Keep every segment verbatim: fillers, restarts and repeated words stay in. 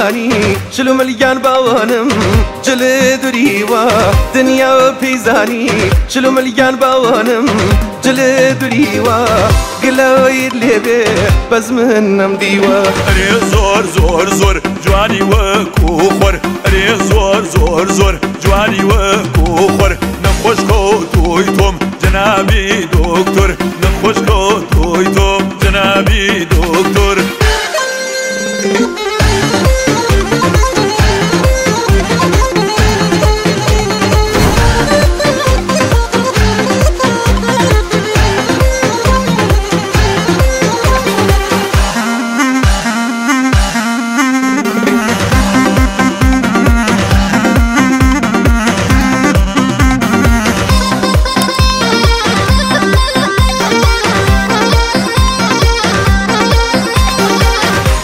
Anî, şil û milyan bawanim, cilê durî wa, dinya peyzanî, şil û milyan bawanim, cilê durî wa, gilayî lê bê, bez min nem dîwa. Erê zor, zor, zor, ciwanî wekû xwar. Erê zor, zor, zor, ciwanî wekû xwar. Nexweş xwe toy tom, cenabî doktor. Nexweş xwe toy tom, cenabî doktor.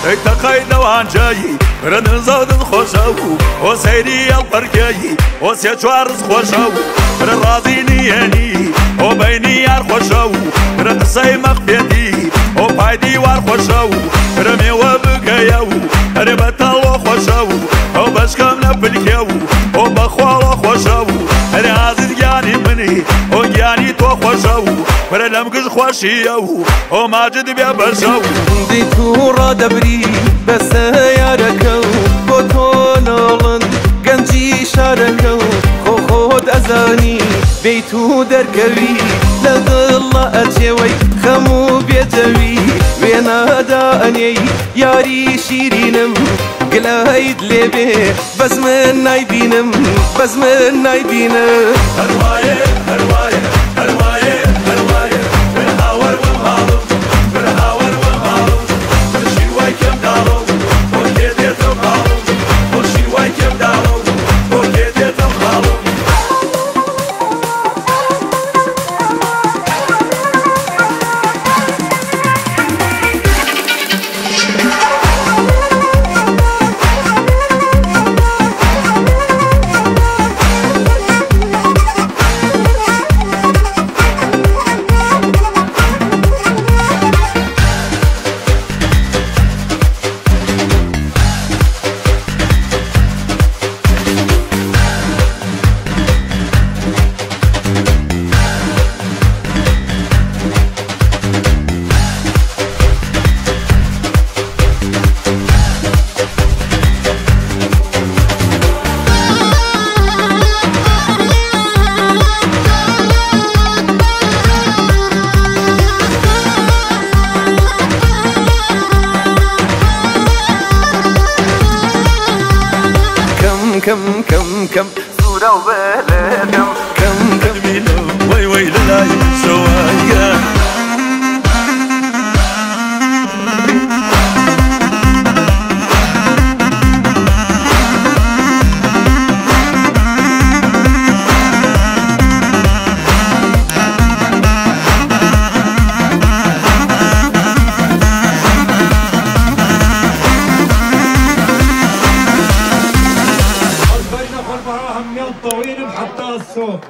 Ey teqey dewan cayî, pire din zewdin xweşe û o seyrî ew qirkeyî, o sê çar riz xweşe û pire razî niyênî, o beynî yar xweşe û pire qisey mexfiyetî, o paydî war xweşe û pire mêwe bigeye û pire betal o xweşe û o beşkem ne pilke û o bexwal o xweşe û pire azîz giyanî minî, o giyanî to xweşe û pire lemgiş xweşiye û O Macid bê beşew. Dê tu radebirî, be seyareke û goto nolin, gencî şareke û xo xo dezanî. Bê tu derkevî, le dilla eçê wey, xem û bêcewî, wê nada enêy, yarî şîrînim, gileyt lê bê. Bez min naybînim, bez min naybînim. Herwaye, herwaye, herwaye, herwaye. Bir hawer we malum, bir hawer we malum. Bir şîway kem dalum, o kê dê tam malum. O şîway kem dalum, o kê dê tam malum. Kem, kem, kem, kem. Sûra û belê kem, kem, kem. Wey, wey, lilay, şewaya. Bejna xwe bara hemiyan tawînim heta sob.